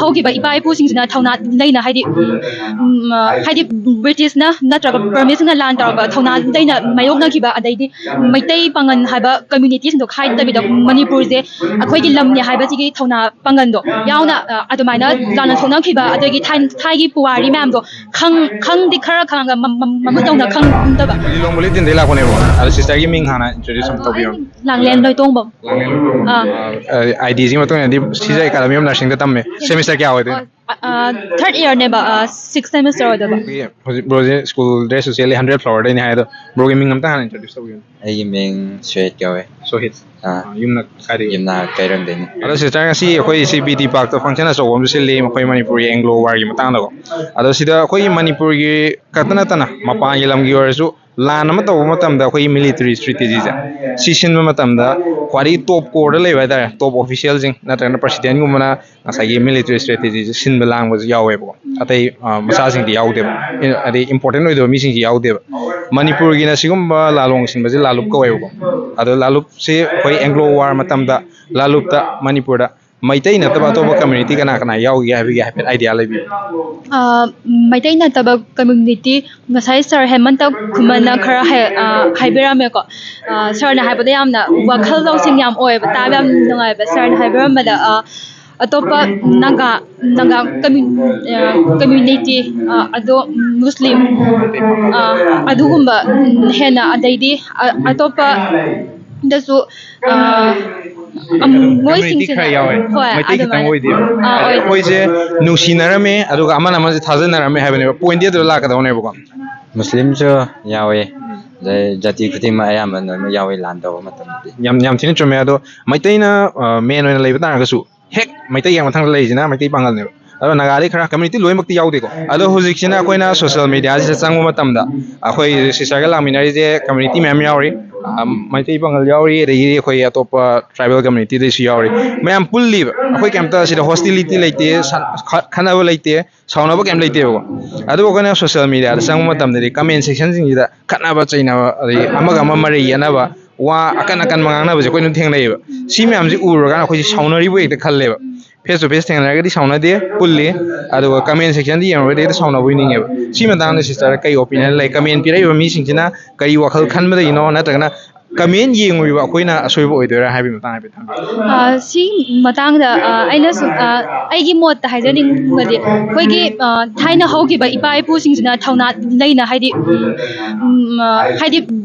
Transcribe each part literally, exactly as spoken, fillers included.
ꯍꯧꯈꯤꯕ ꯏꯄꯥ ꯏꯄꯨꯁꯤꯡꯁꯤꯅ ꯊꯧꯅꯥ ꯂꯩꯅ, ꯍꯥꯏꯗꯤ, ꯎꯝ, ꯍꯥꯏꯗꯤ ꯕ꯭ꯔꯤꯇꯤꯁꯅ ꯅꯠꯇ꯭ꯔꯒ ꯕꯔꯃꯤꯁꯅ ꯂꯥꯟ ꯇꯧꯔꯛꯄ ꯊꯧꯅꯥ ꯂꯩꯅ ꯃꯥꯌꯣꯛꯅꯈꯤꯕ, ꯑꯗꯩꯗꯤ ꯃꯩꯇꯩ ꯄꯥꯉꯜ ꯍꯥꯏꯕ ꯀꯝꯃ꯭ꯌꯨꯅꯤꯇꯤꯁꯤꯡꯗꯣ ꯈꯥꯏꯗꯕꯤꯗ ꯃꯅꯤꯄꯨꯔꯁꯦ ꯑꯩꯈꯣꯏꯒꯤ ꯂꯝꯅꯦ ꯍꯥꯏꯕꯁꯤꯒꯤ ꯊꯧꯅꯥ ꯄꯥꯡꯒꯜꯗꯣ ꯌꯥꯎꯅ, ꯑ, ꯑꯗꯨꯃꯥꯏꯅ ꯂꯥꯟꯅ ꯁꯣꯛꯅꯈꯤꯕ, ꯑꯗꯒꯤ ꯊꯥꯏ-, ꯊꯥꯏꯒꯤ ꯄꯨꯋꯥꯔꯤ ꯃꯌꯥꯝꯗꯣ ꯈꯪ-, ꯈꯪꯗꯤ ꯈꯔ ꯈꯪꯉꯒ ꯃ-, ꯃ-, ꯃꯃꯨꯠ ꯇꯧꯅ ꯈꯪꯗꯕ꯫ ꯂꯤꯂꯣꯡ ꯕꯨꯂꯦꯇꯤꯟꯗꯒꯤ ꯂꯥꯛꯄꯅꯦꯕ꯫ ꯑꯗꯣ ꯁꯤꯁꯇꯔꯒꯤ ꯃꯤꯡ ꯍꯥꯟꯅ ꯏꯟꯇ꯭ꯔꯣꯗ꯭ꯌꯨꯁ ꯑꯃ ꯇꯧꯕꯤꯌꯣ꯫ ꯂꯥꯡꯂꯦꯟ ꯂꯣꯏꯇꯣꯡꯕꯝ꯫ ꯑꯥ꯫ ꯑꯥꯏ ꯗꯤꯁꯤꯒꯤ ꯃꯇꯨꯡ ꯏꯟꯅꯗꯤ ꯁꯤꯖ ꯑꯦꯀꯥꯗꯃꯤ ꯑꯣꯐ ꯅꯔꯁꯤꯡꯗ ꯇꯝꯃꯦ꯫ ꯁꯦꯃꯤꯁꯇꯔ ꯀꯌꯥ ꯑꯣꯏꯗꯣꯏꯅꯣ? ꯑ, ꯑ, ꯊꯥꯔꯠ ꯏꯌꯔꯅꯦꯕ, ꯑ, ꯁꯤꯛꯁ ꯁꯦꯃꯤꯁꯇꯔ ꯑꯣꯏꯗꯣꯏꯕ꯫ ꯑꯩꯈꯣꯏꯒꯤ ꯍꯧꯖꯤꯛ ꯕ꯭ꯔꯣꯁꯦ ꯁ꯭ꯀꯨꯜ ꯗ꯭ꯔꯦꯁꯁꯨ ꯁꯦꯠꯂꯤ, ꯍꯟꯗ꯭ꯔꯦꯠ ꯐ꯭ꯂꯣꯔꯗꯩꯅꯦ ꯍꯥꯏ꯫ ꯑꯗꯣ ꯕ꯭ꯔꯣꯒꯤ ꯃꯤꯡ ꯑꯝꯇ ꯍꯥꯟꯅ ꯏꯟꯇ꯭ꯔꯣꯗ꯭ꯌꯨꯁ ꯇꯧꯕꯤꯌꯨ꯫ ꯑꯩꯒꯤ ꯃꯤꯡ ꯁꯣꯍꯤꯠ ꯀꯧꯋꯦ꯫ ꯁꯣꯍꯤꯠ꯫ ꯑꯥ꯫ ꯑꯥ, ꯌꯨꯝꯅ ꯀꯥꯏꯗꯒꯤ? ꯌꯨꯝꯅ ꯀꯩꯔꯣꯝꯗꯩꯅꯤ꯫ ꯑꯗꯣ ꯁꯤꯁꯇꯔ, ꯉꯁꯤ ꯑꯩꯈꯣꯏ ꯁꯤ ꯕꯤ ꯇꯤ ꯄꯥꯔꯛꯇ ꯐꯪꯁꯟ ꯑꯆꯧꯕ ꯑꯃꯁꯨ ꯁꯤꯜꯂꯤ, ꯃꯈꯣꯏ ꯃꯅꯤꯄꯨꯔꯒꯤ ꯑꯦꯡꯒ꯭ꯂꯣ ꯋꯥꯔꯒꯤ ꯃꯇꯥꯡꯗꯀꯣ꯫ ꯑꯗꯣ ꯁꯤꯗ ꯑꯩꯈꯣꯏꯒꯤ ꯃꯅꯤꯄꯨꯔꯒꯤ ꯈꯛꯇ ꯅꯠꯇꯅ ꯃꯄꯥꯟꯒꯤ ꯂꯝꯒꯤ ꯑꯣꯏꯔꯁꯨ ꯂꯥꯟ ꯑꯃ ꯇꯧꯕ ꯃꯇꯝꯗ ꯑꯩꯈꯣꯏꯒꯤ ꯃꯤꯂꯤꯇꯔꯤ ꯏꯁꯇ꯭ꯔꯦꯇꯦꯖꯤꯁꯦ ꯁꯤ ꯁꯤꯟꯕ ꯃꯇꯝꯗ ꯈ꯭ꯋꯥꯏꯗꯒꯤ ꯇꯣꯞ ꯀꯣꯔꯗ ꯂꯩꯕ ꯍꯥꯏꯇꯥꯔꯦ, ꯇꯣꯞ ꯑꯣꯐꯤꯁꯤꯌꯦꯜꯁꯤꯡ ꯅꯠꯇ꯭ꯔꯒꯅ ꯄ꯭ꯔꯁꯤꯗꯦꯟꯒꯨꯝꯕꯅ ꯉꯁꯥꯏꯒꯤ ꯃꯤꯂꯤꯇꯔꯤ ꯏꯁꯇ꯭ꯔꯦꯇꯦꯖꯤꯁꯦ ꯁꯤꯟꯕ ꯂꯥꯡꯕꯁꯨ ꯌꯥꯎꯋꯦꯕꯀꯣ꯫ ꯑꯇꯩ, ꯑ, ꯃꯆꯥꯁꯤꯡꯗꯤ ꯌꯥꯎꯗꯦꯕ꯫ ꯑꯗꯩ ꯏꯝꯄꯣꯔꯇꯦꯟ ꯑꯣꯏꯗꯕ ꯃꯤꯁꯤꯡꯁꯤ ꯌꯥꯎꯗꯦꯕ꯫ ꯃꯅꯤꯄꯨꯔꯒꯤꯅ ꯁꯤꯒꯨꯝꯕ ꯂꯥꯂꯣꯡ ꯁꯤꯟꯕꯁꯦ ꯂꯥꯂꯨꯞ ꯀꯧꯋꯦꯕꯀꯣ꯫ ꯑꯗꯣ ꯂꯥꯂꯨꯞꯁꯤ ꯑꯩꯈꯣꯏ ꯑꯦꯡꯒ꯭ꯂꯣ ꯋꯥꯔ ꯃꯇꯝꯗ ꯂꯥꯂꯨꯞꯇ ꯃꯅꯤꯄꯨꯔꯗ ꯃꯩꯇꯩ ꯅꯠꯇꯕ ꯑꯇꯣꯞꯄ ꯀꯝꯃ꯭ꯌꯨꯅꯤꯇꯤ ꯀꯅꯥ ꯀꯅꯥ ꯌꯥꯎꯒꯦ ꯍꯥꯏꯕꯒꯤ ꯍꯥꯏꯐꯦꯠ ꯑꯥꯏꯗꯤꯌꯥ ꯂꯩꯕꯤꯕ꯭ꯔꯥ? ꯑ, ꯃꯩꯇꯩ ꯅꯠꯇꯕ ꯀꯝꯃ꯭ꯌꯨꯅꯤꯇꯤ ꯉꯁꯥꯏ ꯁꯥꯔ ꯍꯦꯃꯟꯇ ꯈꯨꯃꯟꯅ ꯈꯔ ꯍꯥꯏ-, ꯑ, ꯍꯥꯏꯕꯤꯔꯝꯃꯦꯀꯣ꯫ ꯑ, ꯁꯥꯔꯅ ꯍꯥꯏꯕꯗ ꯌꯥꯝꯅ ꯋꯥꯈꯜ ꯂꯧꯁꯤꯡ ꯌꯥꯝ ꯑꯣꯏꯌꯦꯕ, ꯇꯥꯕ ꯌꯥꯝ ꯅꯨꯡꯉꯥꯏꯕ꯫ ꯁꯥꯔꯅ ꯍꯥꯏꯕꯤꯔꯝꯕꯗ, ꯑ, ꯑꯇꯣꯞꯄ ꯅꯥꯒꯥ, ꯅꯥꯒꯥ ꯀꯝꯃ꯭ꯌꯨ-, ꯑ, ꯀꯝꯃ꯭ꯌꯨꯅꯤꯇꯤ, ꯑ, ꯑꯗꯣ ꯃꯨꯁꯂꯤꯝ, ꯑ, ꯑꯗꯨꯒꯨꯝꯕ, ꯎꯝ, ꯍꯦꯟꯅ, ꯑꯗꯩꯗꯤ, ꯑ, ꯑꯇꯣꯞꯄꯗꯁꯨ, ꯑ, ꯑꯝ, ꯀꯝꯃ꯭ꯌꯨꯅꯤꯇꯤ ꯃꯣꯏꯁꯤꯡꯁꯤꯅ, ꯈꯔ ꯌꯥꯎꯋꯦ꯫ ꯍꯣꯏ, ꯃꯩꯇꯩ ꯈꯤꯇꯪ ꯑꯗꯨꯃꯥꯏꯅ꯫ ꯑꯣꯏꯗꯦꯕ꯫ ꯑꯥ, ꯑꯣꯏꯗꯦ꯫ ꯑꯩꯈꯣꯏꯁꯦ ꯅꯨꯡꯁꯤꯅꯔꯝꯃꯦ, ꯑꯗꯨꯒ ꯑꯃꯅ ꯑꯃꯁꯦ ꯊꯥꯖꯅꯔꯝꯃꯦ ꯍꯥꯏꯕꯅꯦꯕ꯫ ꯄꯣꯏꯟꯗꯤ ꯑꯗꯨꯗ ꯂꯥꯛꯀꯗꯧꯅꯦꯕꯀꯣ꯫ ꯃꯨꯁꯂꯤꯝꯁꯨ ꯌꯥꯎꯋꯦ, ꯑꯗꯩ ꯖꯥꯇꯤ ꯈꯨꯗꯤꯡꯃꯛ ꯑꯌꯥꯝꯕ ꯂꯣꯏꯅꯃꯛ ꯌꯥꯎꯋꯦ ꯂꯥꯟ ꯇꯧꯕ ꯃꯇꯝꯗꯗꯤ꯫ ꯌꯥꯝ, ꯌꯥꯝ ꯊꯤꯅ ꯆꯨꯝꯃꯦ꯫ ꯑꯗꯣ ꯃꯩꯇꯩꯅ, ꯑ, ꯃꯦꯟ ꯑꯣꯏꯅ ꯂꯩꯕ ꯇꯥꯔꯒꯁꯨ, ꯍꯦꯛ ꯃꯩꯇꯩꯒꯤ ꯍꯦꯛ ꯃꯊꯪꯗ ꯂꯩꯔꯤꯁꯤꯅ ꯃꯩꯇꯩ ꯄꯥꯉꯜꯅꯦꯕ꯫ ꯑꯗꯣ ꯅꯥꯒꯥꯗꯤ ꯈꯔ, ꯀꯝꯃ꯭ꯌꯨꯅꯤꯇꯤ ꯂꯣꯏꯅꯃꯛꯇꯤ ꯌꯥꯎꯗꯦꯀꯣ꯫ ꯑꯗꯣ ꯍꯧꯖꯤꯛꯁꯤꯅ ꯑꯩꯈꯣꯏꯅ ꯁꯣꯁꯤꯌꯦꯜ ꯃꯦꯗꯤꯌꯥꯁꯤꯗ ꯆꯪꯕ ꯃꯇꯝꯗ ꯑꯩꯈꯣꯏ ꯁꯤꯁꯇꯔꯒ ꯂꯥꯛꯃꯤꯟꯅꯔꯤꯁꯦ ꯀꯝꯃ꯭ꯌꯨꯅꯤꯇꯤ ꯃꯌꯥꯝ ꯌꯥꯎꯔꯤ꯫ ꯑ, ꯃꯩꯇꯩ ꯄꯥꯉꯜ ꯌꯥꯎꯔꯤ, ꯑꯗꯒꯤꯗꯤ ꯑꯩꯈꯣꯏ ꯑꯇꯣꯞꯄ ꯇ꯭ꯔꯥꯏꯕꯦꯜ ꯀꯝꯃ꯭ꯌꯨꯅꯤꯇꯤꯗꯩꯁꯨ ꯌꯥꯎꯔꯤ꯫ ꯃꯌꯥꯝ ꯄꯨꯜꯂꯤꯕ꯫ ꯑꯩꯈꯣꯏ ꯀꯩꯝꯇ ꯁꯤꯗ ꯍꯣꯁꯇꯤꯂꯤꯇꯤ ꯂꯩꯇꯦ, ꯁ-, ꯈ-, ꯈꯠꯅꯕ ꯂꯩꯇꯦ, ꯁꯥꯎꯅꯕ ꯀꯩꯝ ꯂꯩꯇꯦꯕꯀꯣ꯫ ꯑꯗꯨꯕꯨ ꯑꯩꯈꯣꯏꯅ ꯁꯣꯁꯤꯌꯦꯜ ꯃꯦꯗꯤꯌꯥꯗ ꯆꯪꯕ ꯃꯇꯝꯗꯗꯤ ꯀꯃꯦꯟ ꯁꯦꯛꯁꯟꯁꯤꯡꯁꯤꯗ ꯈꯠꯅꯕ ꯆꯩꯅꯕ, ꯑꯗꯒꯤ ꯑꯃꯒ ꯑꯃ ꯃꯔꯩ ꯌꯦꯠꯅꯕ, ꯋꯥ ꯑꯀꯟ ꯑꯀꯟꯕ ꯉꯥꯡꯅꯕꯁꯦ ꯑꯩꯈꯣꯏ ꯑꯗꯨꯝ ꯊꯦꯡꯅꯩꯌꯦꯕ꯫ ꯁꯤ ꯃꯌꯥꯝꯁꯤ ꯎꯔꯨꯔꯀꯥꯟꯗ ꯑꯩꯈꯣꯏꯁꯦ ꯁꯥꯎꯅꯔꯤꯕ ꯍꯦꯛꯇ ꯈꯜꯂꯦꯕ꯫ face to face ꯊꯦꯡꯅꯔꯒꯗꯤ ꯁꯥꯎꯅꯗꯦ, ꯄꯨꯜꯂꯤ꯫ ꯑꯗꯨꯒ comment section ꯗ ꯌꯦꯡꯉꯨꯔꯒꯗꯤ ꯍꯦꯛꯇ ꯁꯥꯎꯅꯕ ꯎꯏꯅꯤꯡꯉꯦꯕ꯫ ꯁꯤ ꯃꯇꯥꯡꯗ sister ꯀꯩ opinion ꯂꯩ? Comment ꯄꯤꯔꯛꯏꯕ ꯃꯤꯁꯤꯡꯁꯤꯅ ꯀꯔꯤ ꯋꯥꯈꯜ ꯈꯟꯕꯗꯒꯤꯅꯣ, ꯅꯠꯇ꯭ꯔꯒꯅ comment ꯌꯦꯡꯉꯨꯔꯤꯕ ꯑꯩꯈꯣꯏꯅ ꯑꯁꯣꯏꯕ ꯑꯣꯏꯗꯣꯏꯔꯥ ꯍꯥꯏꯕꯒꯤ ꯃꯇꯥꯡ ꯍꯥꯏꯐꯦꯠ ꯊꯝꯕꯤꯌꯨ꯫ ꯑ, ꯁꯤ ꯃꯇꯥꯡꯗ, ꯑ, ꯑꯩꯅꯁꯨ, ꯑ, ꯑꯩꯒꯤ ꯃꯣꯠꯇ ꯍꯥꯏꯖꯅꯤꯡꯕꯗꯤ, ꯑꯩꯈꯣꯏꯒꯤ, ꯑ, ꯊꯥꯏꯅ ꯍꯧꯈꯤꯕ ꯏꯄꯥ ꯏꯄꯨꯁꯤꯡꯁꯤꯅ ꯊꯧꯅꯥ ꯂꯩꯅ, ꯍꯥꯏꯗꯤ, ꯎꯝ, ꯑ, ꯍꯥꯏꯗꯤ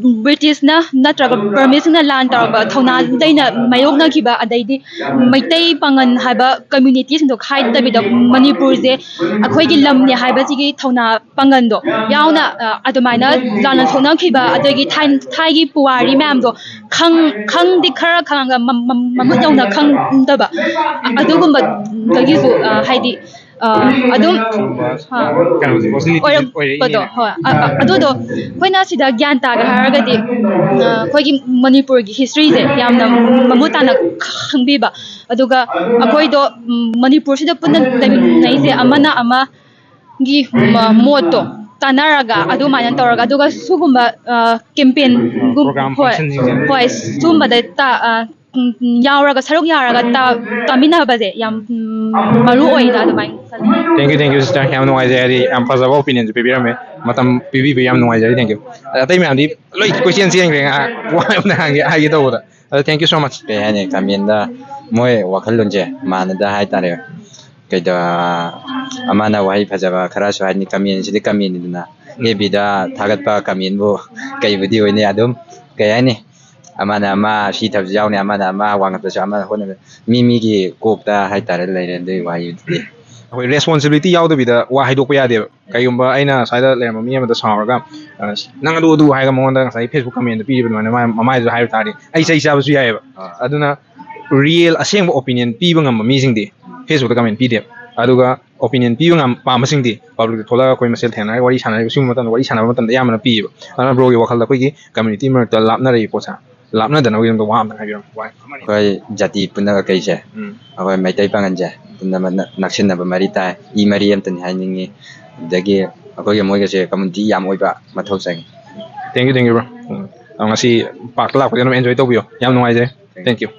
British ꯅ ꯅꯠꯇ꯭ꯔꯒ Burmese ꯁꯤꯡꯅ ꯂꯥꯟ ꯇꯧꯔꯛꯄ ꯊꯧꯅꯥ ꯂꯩꯅ ꯃꯥꯌꯣꯛꯅꯈꯤꯕ, ꯑꯗꯩꯗꯤ ꯃꯩꯇꯩ ꯄꯥꯉꯟ ꯍꯥꯏꯕ community ꯁꯤꯡꯗꯣ ꯈꯥꯏꯗꯕꯤꯗ ꯃꯅꯤꯄꯨꯔꯁꯦ ꯑꯩꯈꯣꯏꯒꯤ ꯂꯝꯅꯦ ꯍꯥꯏꯕꯁꯤꯒꯤ ꯊꯧꯅꯥ ꯄꯥꯡꯒꯟꯗꯣ ꯌꯥꯎꯅ, ꯑ, ꯑꯗꯨꯃꯥꯏꯅ ꯂꯥꯟꯅ ꯁꯣꯛꯅꯈꯤꯕ, ꯑꯗꯒꯤ ꯊꯥꯏ-, ꯊꯥꯏꯒꯤ ꯄꯨꯋꯥꯔꯤ ꯃꯌꯥꯝꯗꯣ ꯈꯪ-, ꯈꯪꯗꯤ ꯈꯔ ꯈꯪꯉꯒ ꯃ-, ꯃ-, ꯃꯃꯨꯠ ꯌꯧꯅ ꯈꯪꯗꯕ, ꯑꯗꯨꯒꯨꯝꯕꯗꯒꯤꯁꯨ, ꯑ, ꯍꯥꯏꯗꯤ, ꯑ, ꯑꯗꯨꯝ, ꯑ, ꯀꯩꯅꯣꯁꯦ, hostility ꯑꯣꯏꯔꯛꯄꯗꯣ, ꯑꯣꯏꯔꯛꯏꯅꯦ꯫ ꯍꯣꯏ꯫ ꯑ, ꯑ, ꯑꯗꯨꯗꯣ ꯑꯩꯈꯣꯏꯅ ꯁꯤꯗ ꯒ꯭ꯌꯥꯟ ꯇꯥꯒꯦ ꯍꯥꯏꯔꯒꯗꯤ, ꯑ, ꯑꯩꯈꯣꯏꯒꯤ ꯃꯅꯤꯄꯨꯔꯒꯤ history ꯁꯦ ꯌꯥꯝꯅ ꯃꯃꯨꯠ ꯇꯥꯅ ꯈꯪꯕꯤꯕ, ꯑꯗꯨꯒ ꯑꯩꯈꯣꯏꯗꯣ, ꯎꯝ, ꯃꯅꯤꯄꯨꯔꯁꯤꯗ ꯄꯨꯟꯅ ꯂꯩꯃꯤꯟꯅꯩꯁꯦ ꯑꯃꯅ ꯑꯃꯒꯤ ꯃ-, ꯃꯣꯠꯇꯣ ꯇꯥꯟꯅꯔꯒ ꯑꯗꯨꯃꯥꯏꯅ ꯇꯧꯔꯒ, ꯑꯗꯨꯒ ꯁꯤꯒꯨꯝꯕ, ꯑ, campaign ꯒꯨꯝ-, program, ꯍꯣꯏ, function ꯁꯤꯡꯁꯦ꯫ ꯍꯣꯏ, ꯁꯤꯒꯨꯝꯕꯗ ꯇ-, ꯑ, ꯎꯝ, ꯌꯥꯎꯔꯒ, ꯁꯔꯨꯛ ꯌꯥꯔꯒ ꯇ-, ꯇꯥꯃꯤꯟꯅꯕꯁꯦ ꯌꯥꯝ, ꯎꯝ, ꯃꯔꯨ ꯑꯣꯏꯅ ꯑꯗꯨꯃꯥꯏꯅ ꯈꯜꯂꯤ꯫ Thank you, thank you, sister. ꯌꯥꯝ ꯅꯨꯡꯉꯥꯏꯖꯩ, ꯍꯥꯏꯗꯤ ꯌꯥꯝ ꯐꯖꯕ opinion ꯁꯨ ꯄꯤꯕꯤꯔꯝꯃꯦ꯫ ꯃꯇꯝ ꯄꯤꯕꯤꯕ ꯌꯥꯝ ꯅꯨꯡꯉꯥꯏꯖꯔꯦ, thank you꯫ ꯑꯇꯩ ꯃꯌꯥꯝꯗꯤ ꯂꯣꯏ ꯀꯣꯏꯆꯦꯟ ꯆꯦꯟꯈ꯭ꯔꯦ, ꯉꯥꯏꯍꯥꯛ ꯋꯥ ꯑꯃꯇ ꯍꯥꯏꯒꯦ, ꯍꯥꯏꯒꯦ ꯇꯧꯕꯗ꯫ ꯑꯗꯣ thank you so much꯫ ꯀꯩ ꯍꯥꯏꯅꯤ, comment ꯗ ꯃꯣꯏ ꯋꯥꯈꯜꯂꯣꯟꯁꯦ ꯃꯥꯟꯅꯗ ꯍꯥꯏꯇꯥꯔꯦ꯫ ꯀꯩꯗ, ꯑꯃꯅ ꯋꯥꯍꯩ ꯐꯖꯕ ꯈꯔꯁꯨ ꯍꯥꯏꯅꯤ, comment ꯁꯤꯗꯤ comment ꯅꯤꯗꯅ꯫ F B ꯗ ꯊꯥꯒꯠꯄ comment ꯕꯨ ꯀꯩꯕꯨꯗꯤ ꯑꯣꯏꯅꯤ, ꯑꯗꯨꯝ ꯀꯩ ꯍꯥꯏꯅꯤ, ꯑꯃꯅ ꯑꯃ ꯁꯤꯊꯕꯁꯨ ꯌꯥꯎꯅꯤ, ꯑꯃꯅ ꯑꯃ ꯋꯥꯡꯈꯠꯄꯁꯨ, ꯑꯃꯅ ꯍꯣꯠꯅꯕ, ꯃꯤ ꯃꯤꯒꯤ ꯀꯣꯛꯇ ꯍꯥꯏꯇꯥꯔꯦ ꯂꯩꯔꯦ ꯑꯗꯨꯒꯤ ꯋꯥꯍꯩꯗꯨꯗꯤ꯫ ꯑꯩꯈꯣꯏ responsibility ꯌꯥꯎꯗꯕꯤꯗ ꯋꯥ ꯍꯥꯏꯗꯣꯛꯄ ꯌꯥꯗꯦꯕ꯫ ꯀꯩꯒꯨꯝꯕ ꯑꯩꯅ ꯁ꯭ꯋꯥꯏꯗ ꯂꯩꯔꯝꯕ ꯃꯤ ꯑꯃꯗ ꯁꯥꯎꯔꯒ, ꯑ, "ꯅꯪ ꯑꯗꯨ ꯑꯗꯨ" ꯍꯥꯏꯔꯒ ꯃꯉꯣꯟꯗ ꯉꯁꯥꯏ Facebook comment ꯗ ꯄꯤꯔꯤꯕ ꯑꯗꯨꯃꯥꯏꯅ ꯃꯥꯏ-, ꯃꯃꯥꯏꯗꯨꯁꯨ ꯍꯥꯏꯕ ꯇꯥꯔꯗꯤ ꯑꯩ ꯆꯩ ꯆꯥꯕꯁꯨ ꯌꯥꯏꯑꯕ꯫ ꯑꯥ꯫ ꯑꯗꯨꯅ real ꯑꯁꯦꯡꯕ opinion ꯄꯤꯕ ꯉꯝꯕ ꯃꯤꯁꯤꯡꯗꯤ Facebook ꯇ comment ꯄꯤꯗꯦꯕ꯫ ꯑꯗꯨꯒ opinion ꯄꯤꯕ ꯉꯝ-, ꯄꯥꯝꯕꯁꯤꯡꯗꯤ public ꯇ ꯊꯣꯛꯂꯛꯑꯒ ꯑꯩꯈꯣꯏ ꯃꯁꯦꯜ ꯊꯦꯡꯅꯔꯒ ꯋꯥꯔꯤ ꯁꯥꯟꯅꯔꯤꯕ ꯁꯤꯒꯨꯝꯕ ꯃꯇꯝꯗ, ꯋꯥꯔꯤ ꯁꯥꯟꯅꯕ ꯃꯇꯝꯗ ꯑꯌꯥꯝꯕꯅ ꯄꯤꯌꯦꯕ꯫ ꯑꯗꯨꯅ bro ꯒꯤ ꯋꯥꯈꯜꯗ ꯑꯩꯈꯣꯏꯒꯤ community ꯃꯔꯛꯇ ꯂꯥꯞꯅꯔꯛꯏ ꯄꯣꯠꯁꯦ ꯂꯥꯞꯅꯗꯅꯕꯒꯤꯗꯃꯛꯇ ꯋꯥ ꯑꯝꯇꯪ ꯍꯥꯏꯕꯤꯔꯝꯃꯨ꯫ ꯋꯥ ꯑꯃꯅꯤ꯫ ꯑꯩꯈꯣꯏ ꯖꯥꯇꯤ ꯄꯨꯝꯅꯃꯛ ꯀꯩꯁꯦ, ꯎꯝ꯫ ꯑꯩꯈꯣꯏ ꯃꯩꯇꯩ ꯄꯥꯉꯟꯁꯦ ꯄꯨꯝꯅꯃꯛ ꯅꯛ-, ꯅꯛꯁꯤꯟꯅꯕ ꯃꯔꯤ ꯇꯥꯏ, ꯏ ꯃꯔꯤ ꯑꯃꯇꯅꯤ ꯍꯥꯏꯅꯤꯡꯉꯤ꯫ ꯑꯗꯒꯤ ꯑꯩꯈꯣꯏꯒ ꯃꯣꯏꯒꯁꯦ community ꯌꯥꯝ ꯑꯣꯏꯕ ꯃꯊꯧ ꯆꯪꯉꯤ꯫ Thank you, thank you, bro꯫ ꯎꯝ꯫ ꯑ, ꯉꯁꯤ park ꯇ ꯂꯥꯛꯄꯗ ꯑꯗꯨꯝ enjoy ꯇꯧꯕꯤꯌꯣ꯫ ꯌꯥꯝ ꯅꯨꯡꯉꯥꯏꯖꯔꯦ꯫ Thank you꯫